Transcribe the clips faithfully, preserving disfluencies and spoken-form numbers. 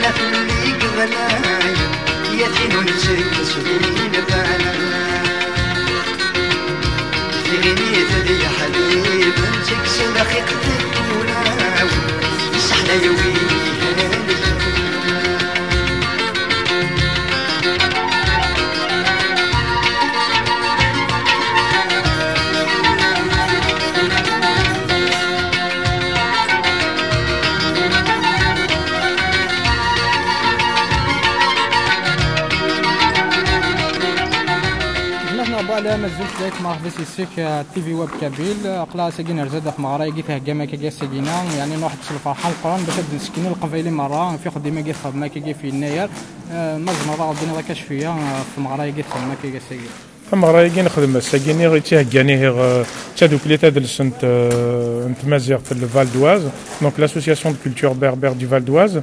Nafli ɣlayen, ya tin ur netteg s din bana. Tiɣimit d yeḥbiben, tteg s lxiq deg ulawen, sseḥlayawi. Gma-tneɣ Buɛlam, azul fell-ak, merḥba s yis-k, eh, T V Web Kabyle. Aql-aɣ ass-agi nerza-d ɣef tmeɣra-agi theggam akkagi ass-agi-na, yeɛni nruḥ-d s lferḥ ameqqran bac ad d-nessekni Leqbayel i merra ɣef uxeddim-agi txedmem akkagi ɣef Yennayer. Eh, ma tzemreḍ ad aɣ-d-tiniḍ akka cwiya, eh, ɣef tmeɣra-agi txedmem akkagi ass-agi? Tameɣra-agi nexdem ass-agi-nni i tt-iheggan ihi, eh, d tadukli tadelsant, eh, n tmaziɣt n le Val d'Oise, donc l'association de culture berbère du Val d'Oise.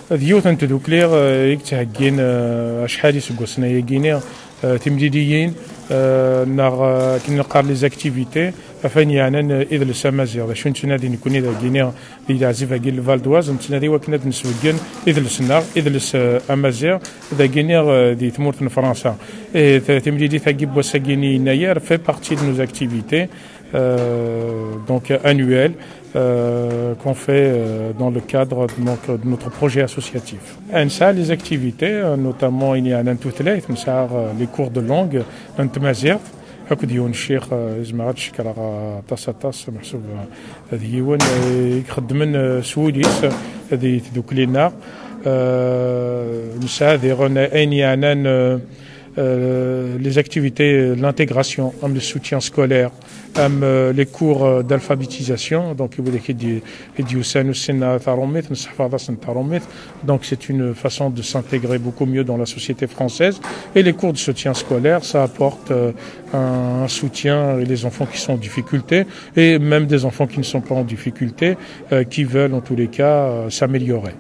D yiwet n tdukli, eh, i yettheggin, eh, acḥal iseggasen ayagi-nni, eh, timliliyin, eh, neɣ, eh, akken neqqar les activités, ɣef wayen yeɛnan, eh, idles amaziɣ. D acu nettnadi nekkni dagi-nni di leɛzib-agi n le Val d'Oise, nettnadi wakken ad nesbeggen idles-nneɣ, idles, eh, amaziɣ, dagi-nni, eh, di tmurt n Fransa. Eh, t-, timlilit-agi n wass-agi-nni Yennayer fait partie de nos activités, euh, donc annuelles, euh, qu'on fait, euh, dans le cadre de, donc, de notre projet associatif. Nesɛa les activités, euh, notamment ayen yeɛnan tutlayt, nesɛa, euh, les cours de langue n tmaziɣt, akked yiwen ccix, euh, zemreɣ ad cekkreɣ, euh, aṭas, aṭas, meḥsub, euh, d yiwen, euh, i ixeddmen, euh, s wul-is, euh, di tdukli-nneɣ. Euh, nesɛa diɣen ayen yeɛnan, euh, euh, les activités, euh, l'intégration, am le soutien scolaire, am, euh, les cours, euh, d'alphabétisation, donc i widak i d-, i d-yusan ur ssinen ara tarumit, nesseḥfaḍ-asen tarumit. Donc c'est une façon de s'intégrer beaucoup mieux dans la société française. Et les cours de soutien scolaire, ça apporte, euh, un, un soutien et les enfants qui sont en difficulté, et même des enfants qui ne sont pas en difficulté, euh, qui veulent en tous les cas, euh, s'améliorer.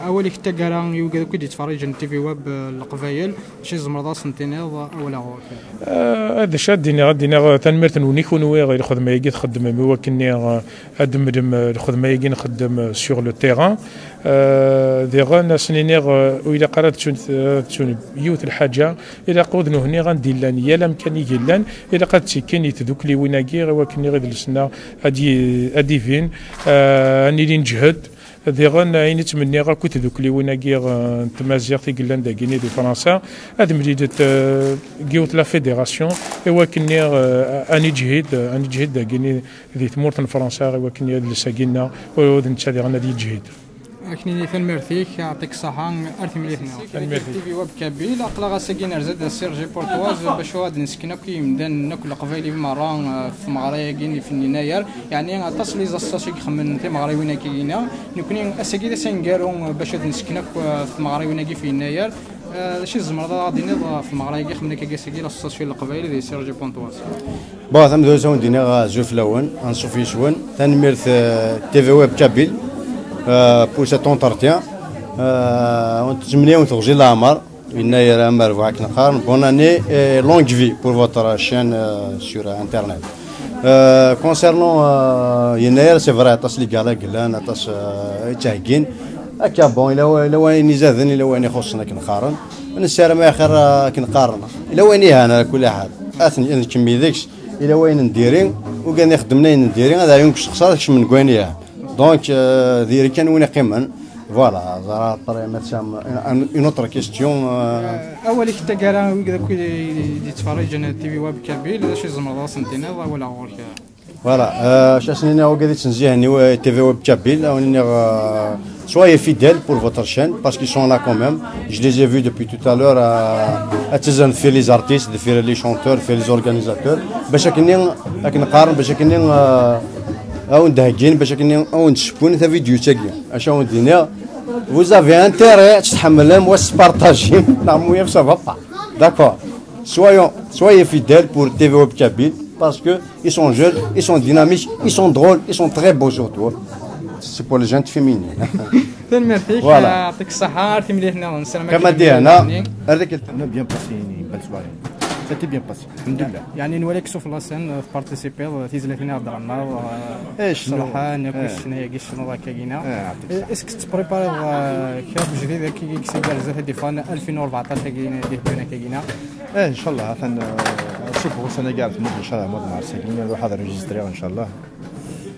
Awal-ik n taggara i wigad akk i d-yettferriǧen T V Web, eh, Leqbayel, acu tzemreḍ ad sen-tiniḍ, awal ɣur-k? Eh, d acu ad d-iniɣ? Ad d-iniɣ, eh, tanemmirt-nwen i kunwi i lxedma-agi txeddmem i wakken-nni, eh, ad d-temlem, eh, lxedma-agi nxeddem, eh, sur le terrain. Eh, diɣen, ad sen-iniɣ, eh, ur ilaq ara ad ttun, ad ttun yiwet lḥaǧa, ilaq ad nuhni anda illan, yal amkan i yellan, ilaq ad ttekkin i tdukliwin-agi i wakken-nni idles-nneɣ ad yi-, ad d-ibin, eh, ad nili nǧhed. Diɣen, ayen i ttmenniɣ akk i tdukliwin-agi, eh, n tmaziɣt i yellan dagini di Fransa, ad mlilent, eh, deg yiwet la fédération, i wakken-nni, eh, ad niǧhid, ad niǧhid dagini di tmurt n Fransa, i wakken-nni adles-agi-nneɣ, ur d netta diɣen ad yiǧhid. Ak-nini tanemmirt-ik, yeɛṭik ṣṣeḥḥa, ar timlilit-nniḍen. Tanemmirt-ik. T V Web Kabyle, aql-aɣ ass-agi nerza-d Cergy Pontoise, bac ad d-nesken akk i yimdanen akk Leqbayel i merra, eh, f tmeɣra-agi n Yennayer. Yeɛni aṭas n les associations i ixemmen timeɣriwin-agi-ina. Nekni ass-agi d ass aneggaru, eh, bac ad nesken akk, eh, timeɣriwin-agi f Yennayer. Eh, d acu i tzemreḍ ad aɣ-d-tiniḍ ɣef tmeɣra-agi, ixemmen akkagi ass-agi l'association n Leqbayel di Cergy Pontoise? Bon, tamedyazt ad wen-d-iniɣ, eh, azul fell-awen, anṣuf yes-wen. Tanemmirt, eh, T V Web Kabyle, eh, pour cet entretien. Eh, ur ttmenniɣ-awen teɣzi n leɛmer. Yennayer amerbuḥ akken qqaren. Bonne année et longue vie pour votre chaîne, euh, sur Internet. Euh, concernant, euh, Yennayer, c'est vrai, aṭas n les galas i yellan, aṭas, euh, i ttheggin. Akka, bon, ila wa-, ila wayen izaden, ila wayen ixuṣṣen akken qqaren. Nessaram axir, euh, akken qqaren. Ila wayen ihan, ala kulli ḥal. Ad n-, ad nkemmel deg-s. Ila wayen n diri, ugan ixeddmen ayen n diri, ad ɛyun deg useqsar, ad kecmen deg wayen ihan. Donc, euh, diri kan win iqqimen. Voilà, ẓer après, ma tesɛam une, une autre question, euh. Euh, awal-ik n taggara i wigad akk i d-yettferriǧen T V Web Kabyle, d acu i tzemreḍ ad asen-tiniḍ, awal ɣur-k? Voilà, euh, acu ad sen-iniɣ wigad i yettnezzihen i T V Web Kabyle, ad awen-iniɣ, euh, soyez fidèles pour votre chaîne, parce qu'ils sont là quand même. Je les ai vus depuis tout à l'heure, euh, ad ttaznen deffir les artistes, deffir les chanteurs, deffir les organisateurs. Bac akken-nni, akken qqaren, bac akken-nni, euh, ad awen-d-heggin, bac akken-nni ad awen-d-ssewwen tavidyut-agi. Acu ad awen-d-iniɣ? Vous avez intérêt ad tt-tḥemmlem, wa ad tt-tpartajim, neɣ muyaf, ça va pas. D'accord. Soyons, soyez fidèles pour T V Web Kabyle, parce que ils sont jeunes, ils sont dynamiques, ils sont drôles, ils sont très beaux surtout. C'est pour les jeunes féminines. Tanemmirt-ik, voilà. Yeɛṭik ṣṣeḥḥa, ar timlilit-nniḍen, ssarameɣ. Kama dihna, ar dak. On a bien passé une belle soirée. C'était bien passé, الحمد لله. يعني نوليك سوف لاسين تبارتيسيبيض تيزلاتين غد غناض. ايش؟ نروح ناكل الشناية كي الشنو هكا كينا. ايش كنت تبريباري كيف جديد كي كي سيجار زاد دي فان ألفين وأربعطاش كينا دي هنا كينا. ايه، ان شاء الله. ثان شوف، هو سنة قاعد مدة ان شاء الله مدة مع السكين نروح هذا ريجيستري ان شاء الله.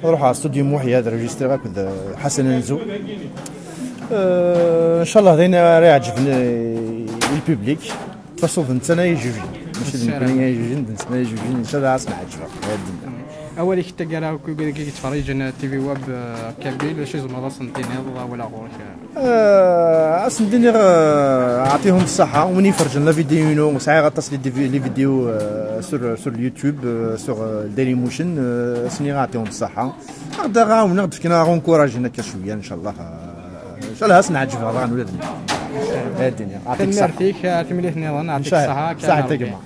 نروح على استوديو محيي هذا ريجيستري هكذا حسن نزو. آه، ان شاء الله دينا راه يعجبني البيبليك. فاصوف نتسنى يجوجي، ماشي السلام. نكون يجوجي، نتسنى يجوجي ان شاء الله. اسمع عجبك هذه الدنيا. اولي حتى قال كي يتفرج تي في ويب كابيل شي زعما راس نتيني الله ولا غورك. آه، اسنديني، آه، اعطيهم الصحه وين يفرجن لا فيديو نو ساعي غطس لي دي في- لي فيديو، آه، سور سور اليوتيوب، آه، سور، آه، ديلي موشن، آه، اسني اعطيهم الصحه. غدا غاون نغد فينا غونكوراجينا كشويه ان شاء الله. آه، ان شاء الله اسنا عجبها غان ولادنا. هاديني اعطيك الصحه. تمرتيك تمليح نيضا يعطيك الصحه. صحه تاكما.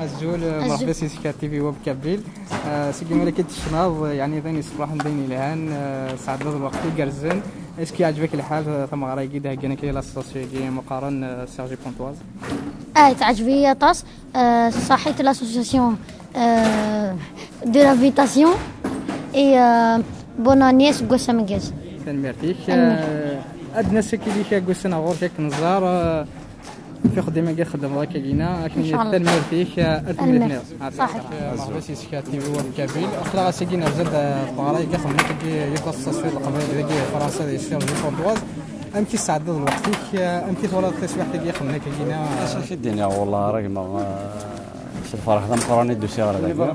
الزول مرحبا سيسكا تي في ويب كابيل. آه، سيدي ملك الشناض يعني ثاني صباح ندين الهان. آه، سعد هذا الوقت يقرزن. اسكي عجبك الحال؟ آه، ثم غراي قيد هكا كي لا سوسيتي مقارن. آه، سيرجي بونتواز. اه، تعجبي يا طاس. آه، صحيت لاسوسياسيون، آه، دو لافيتاسيون اي، آه، بون اني سكوسا مكاز. تنميرتيك. آه، ادنى سكي ليك كوسنا غورك نزار. آه، في خدمة كي خدم راك لينا. إن شاء الله. تنميرتيك. آه، ألف مليون. صحيح. آه، مرحبا سي سكاتي هو كابيل. اخلا سيكينا زاد، آه، طاري كي خدمت كي يقص التصوير القبيل كي فرنسا دي سيرجي بونتواز. ام كي سعد الوقت فيك؟ آه، ام كي تولد التصوير حتى كي خدمت كي لينا؟ اش في الدنيا والله راك ما، آه، شي الفرح هذا مقراني دوسي على ذاك.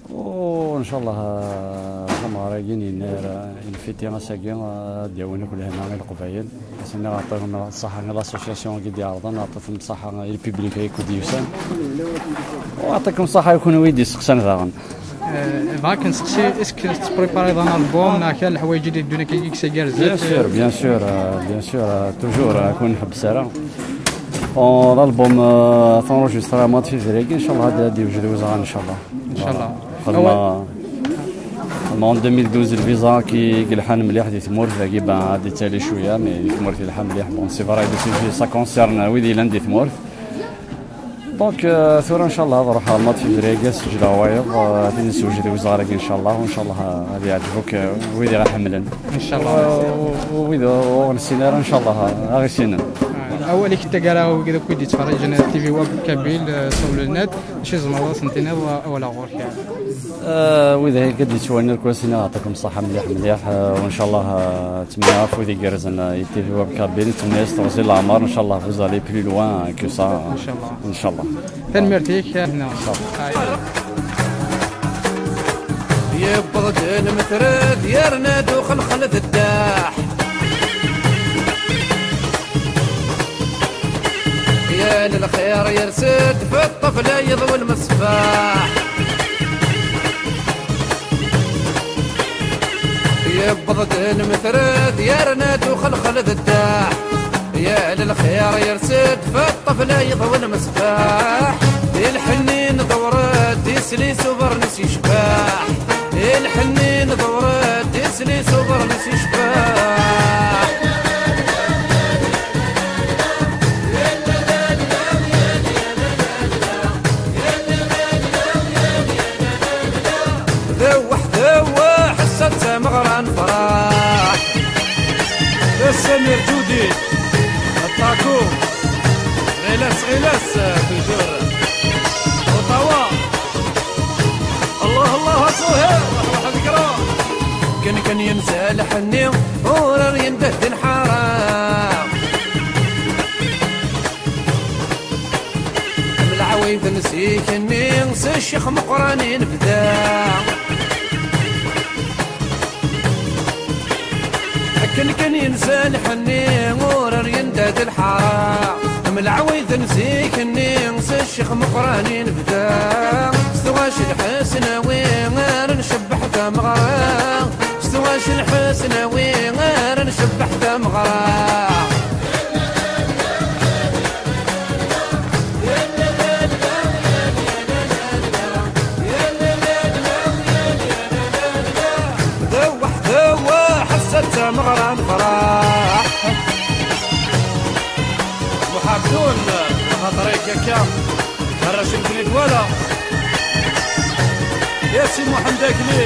وان شاء الله، آه، زعما رايين ينار، آه، الفيتي اساكي، آه، دياونا كل هنا غير القبايل. اسنا نعطيهم الصحة لاسوسياسيون كي ديارضا، نعطيهم الصحة للبيبليك هيك وديوسان. ويعطيكم الصحة يكونوا ويدي سقسان ذاغن. آه، بغاك نسقسي، اسك تبريباري دان البوم، نا كان الحوايج اللي يدونا كي كيكسا كارزات؟ بيان سور، بيان سور، آه، بيان سور، آه، توجور، آه، كون نحب السارة. اون الالبوم، آه، تنروجيسترا موا د فيفري، ان شاء الله غادي، غادي يوجد وزغان ان شاء الله. ان شاء الله. خدمة، خدمة اون ألفين ودوز الفيزا كي يلحن مليح دي ثمورت، داكي با غادي تالي شوية، مي دي ثمورت يلحن مليح. بون، سي فري دي سي سا كونسيرن ويدي لان دي ثمورت. دونك، آه، ثورة ان شاء الله نروح على موا د فيفري، كاع سجل وايض، آه، غادي نسوجد وزغارك ان شاء الله، وان شاء الله غادي يعجبوك، آه، ويدي غيحملن. ان شاء الله. و-، ويدي غور السيناريو ان شاء الله، آه، غير سنن. آه، اولي كنت قال هو كذا كنت يتفرج انا تي في واب كابيل، آه، سول النت، شي زعما راس نتينا ولا غور كان. آه، وإذا هي قد يتوانى الكويسين يعطيكم الصحة مليح مليح، آه، وإن شاء الله، آه، تمنى عفو ذي قرزنا يتيفي واب كابيل، تمنى يستغزي العمر، إن شاء الله vous allez plus loin que ça. ان شاء الله. إن شاء الله. تنميرتيك هنا. ان شاء الله. يبغض المثرد يرناد وخلخل ذداح. يا للخير يرسد في الطفلة يضوي المصباح. يبضد المثرد يا رنات وخلخل ذداح. يا للخير يرسد في الطفلة يضوي المصباح. الحنين دورت يسلي سوبر نسي شباح. الحنين دورت يسلي سوبر نسي شباح. ذوح ذوح السبت مغران فراح. السمير جودي الطاكو. غلاس غلاس في الجور. وطوا. الله الله سهير. روح واحد كرا. كان كان ينسى لحني ورا ينبه الحرام. العويد نسيك النيس الشيخ مقرانين بدا. كان كان ينسى الحني ورا ينداد الحرام. العويد نسيك النيس الشيخ مقرانين بدا. استواش الحسناوي غير نشبح تمغرا. استواش الحسناوي غير نشبح تمغرا. ذوح ذوح حسة مغران فراح. محبون خاطريك يا كام. Racid Bnitwala. Yasin Muḥend Akli.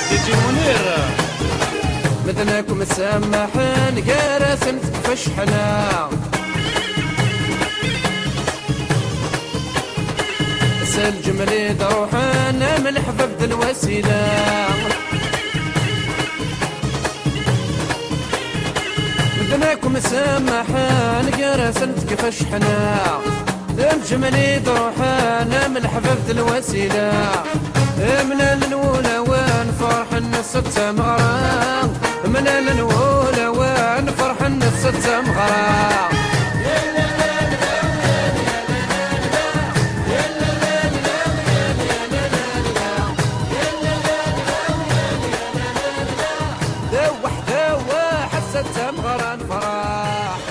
Didi Munir. Medden akk msamaḥen gar-asen tekfa cceḥna. S lǧeml i d-ruḥen am leḥbab d lwasila. Medden akk msamaḥen gar-asen tekfa cceḥna. D lǧeml i d-ruḥen am leḥbab d lwasila. Mlalen wulawen ferḥen s tameɣra. Mlalen wulawen ferḥen s tameɣra. D aweḥ, d aweḥ, ass-a d tameɣra nefraḥ.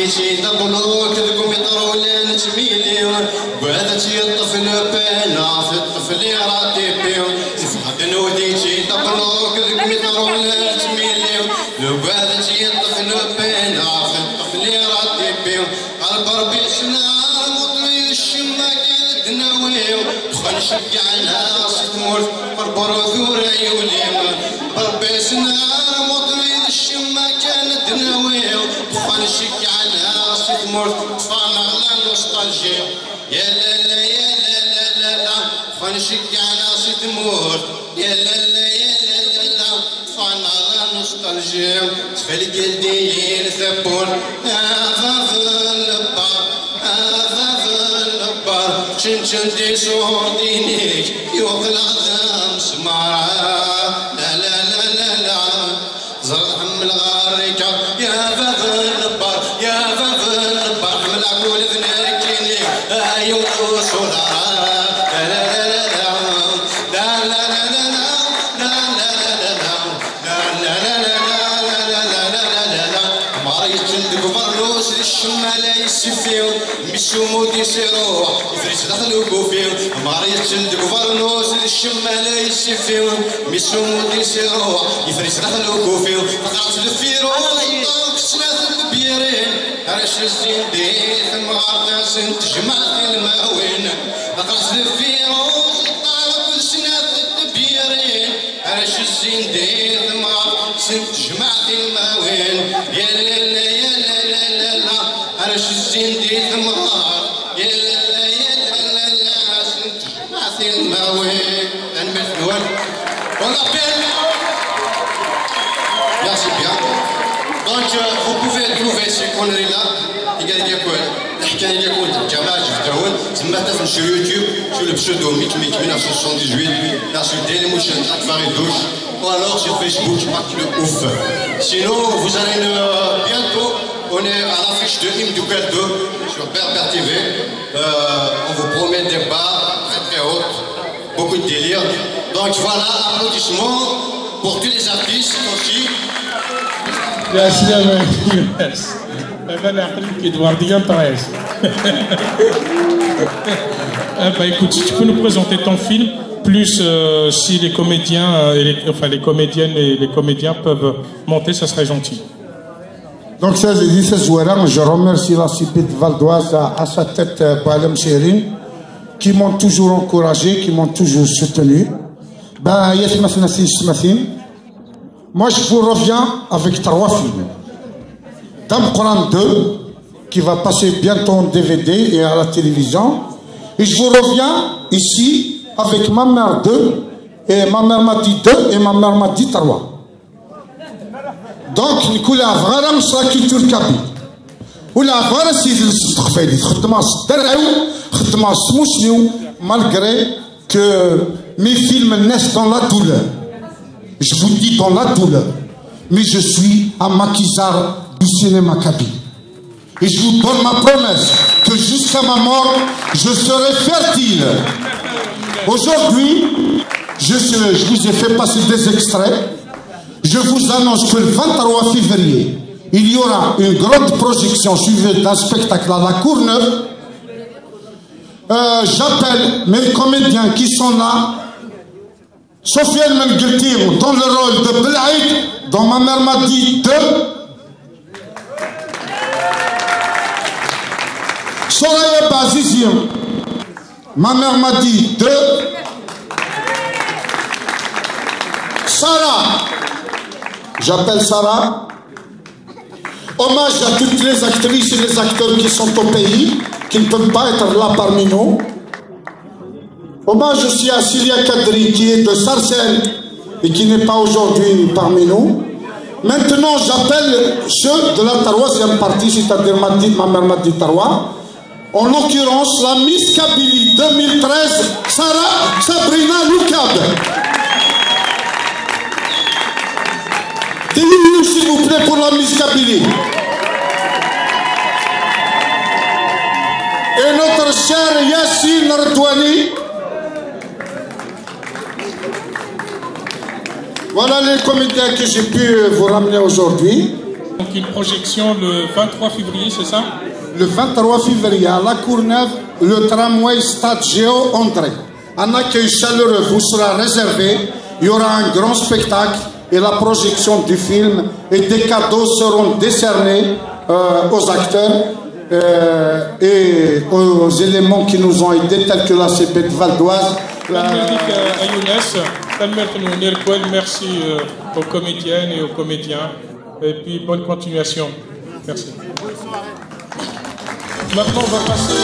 Ci d abluk deg umiṭru la nettmili, wad ad yeṭṭef le pena teṭṭef li ratipi. Ifeqden wdici d abluk deg umiṭru la nettmili, wad ad yeṭṭef le pena teṭṭef li ratipi. Ɣer Berbi snar muṭri d ccemma kan d-nawi, ṭṭfen ceggɛen-aɣ si tmurt. Ɣer Berru tura yuli, Berbi snar muṭri d ccemma kan d-nawi, ṭṭfen ceggɛen-aɣ si tmurt. Ṭṭfan-aɣ la nostalgie. Ya la la, ya la la la la, ṭṭfen ceggɛen-aɣ si tmurt. Ya la la, ya la la la, ṭṭfan-aɣ la nostalgie. Ttxil-k ldi-yi-n tawwurt, a bab n lebbar, a bab n lebbar, čenčen tiṣurdinik, yuɣ-aɣ d amesmar. La la la la la. Ẓriɣ ḥemmleɣ arrika, ya bab n lebbar, ya bab n lebbar, ḥemmleɣ-k ula d nekkini, a yiwen ur suḍar. La la la la la, la la la la la, la la la la la, la la la la la. Amɣar yettel deg ubeṛnus, di ccemma la yessifi, mi s umudi s iruḥ, ifres daxel ukufi. Amɣar yettel deg ubeṛnus, di ccemma la yessifi, mi s umudi s iruḥ, ifres daxel ukufi. Taqerɛet deffir-u, ṭṭerf snat n tebyirin, ara cezzin di temɣart, asen tejmeɛ tilmawin. Taqerɛet deffir-u, ṭṭerf snat n tebyirin, ara cezzin di temɣart, asen tejmeɛ tilmawin. Ya la la, ya la la la la, ara cezzin di temɣart. Ya la la, ya la la la, asen tejmeɛ tilmawin. Tanemmirt-nwen. On appelle. Merci bien. Donc, euh, vous pouvez trouver ces conneries-là. Igargaken, iḥkan igargaken, Ǧamaɛ Ǧefdawen, zemmat ad ten sur YouTube, sur le pseudo Mic Mic mille neuf cent soixante-dix-huit, là, sur Dailymotion, Akbar et Douche, ou alors sur Facebook, Mac le Ouf. Sinon, vous allez, euh, bientôt, on est à l'affiche de Imdougal deux sur Berbère T V. Euh, on vous promet des barres très, très hautes, beaucoup de délire. Donc voilà, applaudissements pour tous les artistes aussi. يا سلام. Baba n leɛqel, Edouard Diantrais. Eh ben, écoute, si tu peux nous présenter ton film, plus, euh, si les comédiens, euh, et les, enfin, les comédiennes et les comédiens peuvent monter, ça serait gentil. Donc, ça, c'est dit, c'est Zouara. Je remercie la Cibit valdoise à, à sa tête, euh, Boalem Chérin, qui m'ont toujours encouragé, qui m'ont toujours soutenu. Ben, Yassine Masnassi Smathin. Moi, je vous reviens avec trois films. Dame Coran deux, qui va passer bientôt en D V D et à la télévision. Et je vous reviens ici avec Ma mère deux, et Ma mère m'a dit deux, et Ma mère m'a dit trois. Donc, نكون غير مصر culture kabyle. ولا غير سيدي الصدق فايدي. خدمة الدرعو، خدمة سموسنيو، malgré que mes films naissent dans la douleur. Je vous dis dans la douleur. Mais je suis un maquisard du cinéma kabyle. Et je vous donne ma promesse que jusqu'à ma mort, je serai fertile. Aujourd'hui, je, suis- je vous ai fait passer des extraits. Je vous annonce que le vingt-trois février, il y aura une grande projection suivie d'un spectacle à la Courneuve. Euh, j'appelle mes comédiens qui sont là. Sofiane Menguelti dans le rôle de Belaïd, dans Ma mère m'a dit deux. Soraya Bazizi, Ma mère m'a dit deux. Sarah, j'appelle Sarah. Hommage à toutes les actrices et les acteurs qui sont au pays, qui ne peuvent pas être là parmi nous. Hommage aussi à Cilia Kadri, qui est de Sarcelles et qui n'est pas aujourd'hui parmi nous. Maintenant, j'appelle ceux de la troisième partie, c'est-à-dire Madid, Ma mère m'a dit trois. En l'occurrence, la Miss Kabylie deux mille treize, Sarah Sabrina Loukab. Des millions, s'il vous plaît, pour la Miss Kabylie. Et notre cher Yassine Redouani. Voilà les comédiens que j'ai pu vous ramener aujourd'hui. Donc une projection le vingt-trois février, c'est ça ? Le vingt-trois février, à La Courneuve, le tramway Stade Géo André. Un accueil chaleureux vous sera réservé. Il y aura un grand spectacle et la projection du film. Et des cadeaux seront décernés euh, aux acteurs euh, et aux éléments qui nous ont aidés, tels que la CEPED valdoise. Tanemmirt-ik a Younes, tanemmirt-nwen irkel, merci euh, aux comédiennes et aux comédiens, et puis bonne continuation. Merci. Maintenant, on va passer.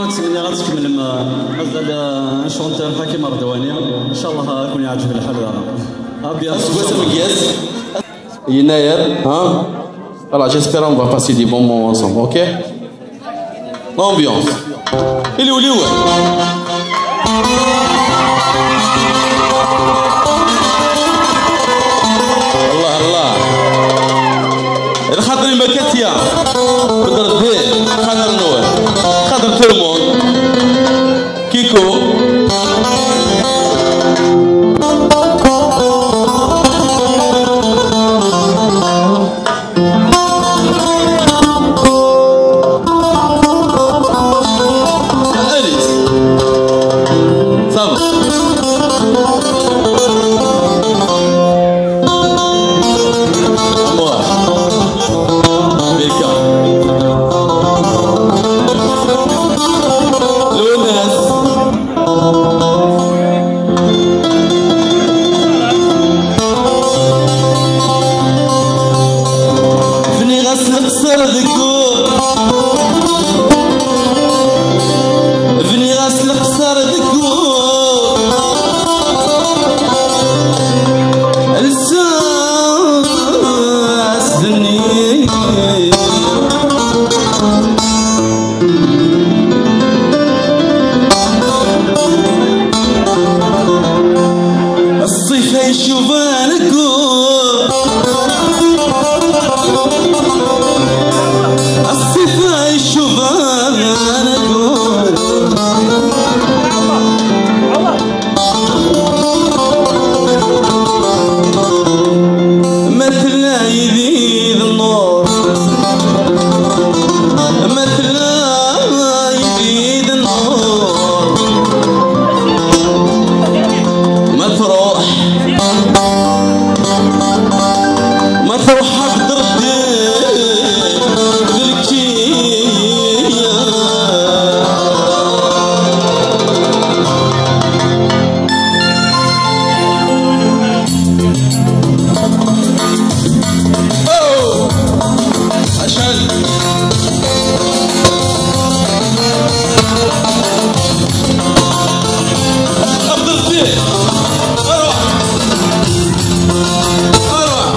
Ttmenniɣ ad tkemmlem, uh, mazal, uh, un chanteur Hakim Ardouani. Inchallah ad ken-yeɛǧeb lḥal daɣen. À bientôt. Aseggas ameggaz. Yennayer, hein? Voilà, j'espère on va passer des bons moments ensemble, ok? L'ambiance. Iliw, iliw. Allah, Allah. Lxaṭer i Makatia. Bedreddin, xaṭer-nwen. Xaṭer tout le monde. Kiko. Allez. Ça va. Amor. Vem cá. Lunas. Bniɣ-as leqṣer deg u-, bniɣ-as leqṣer deg u-, lsas d-nni. Ṣṣifa icuban akk. Ṣṣifa icuban akk. Ma tella yid-i d nnur, ma tella yid-i d nnur, ma truḥ, ma truḥ ad d-rdin d lkiya. Oh! Acḥal! Abdel Zzih! Arwaḥ! Arwaḥ!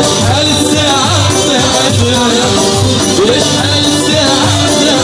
شحال الساعة تطير، شحال الساعة تطير.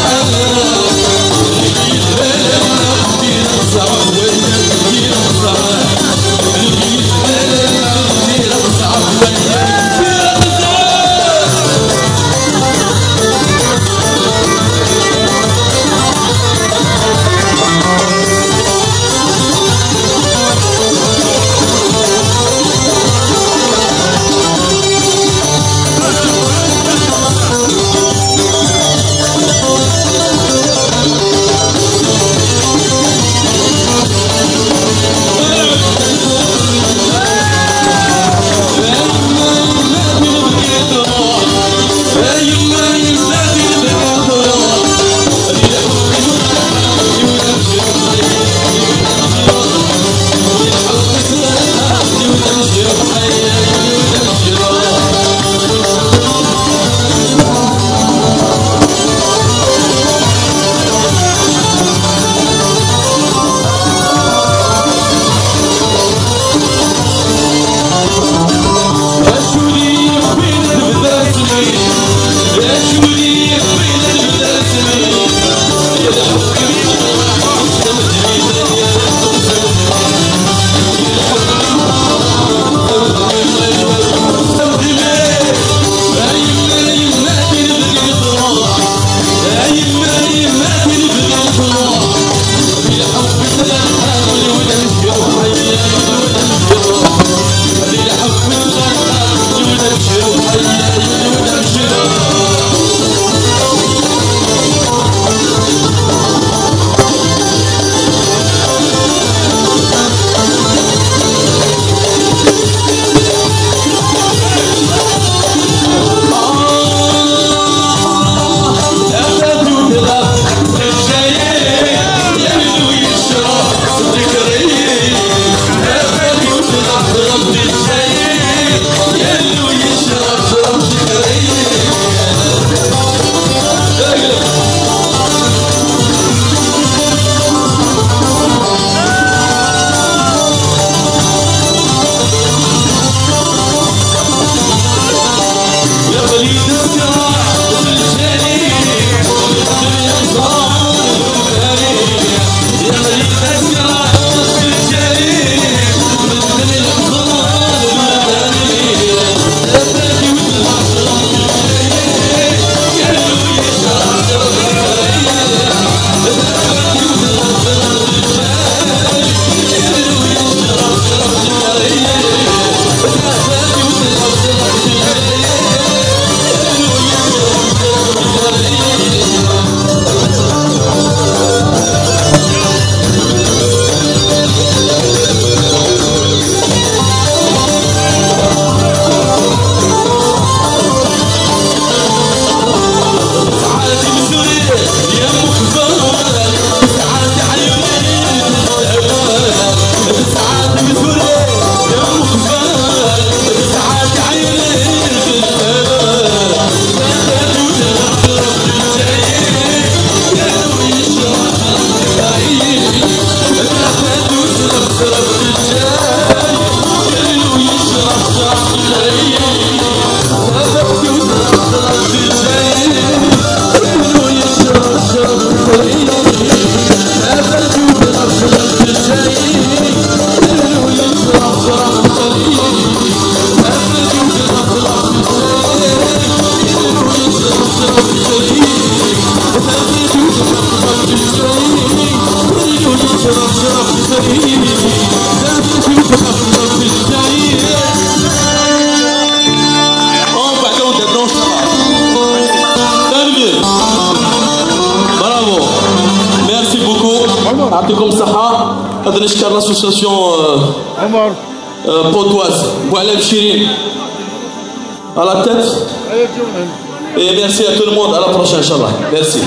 Bravo. Merci beaucoup. يعطيكم الصحة. هذا نشكر l'association, euh, euh, potoise, Boualem Chirin. À la tête. Et merci à tout le monde. À la prochaine, Inch'Allah. Merci.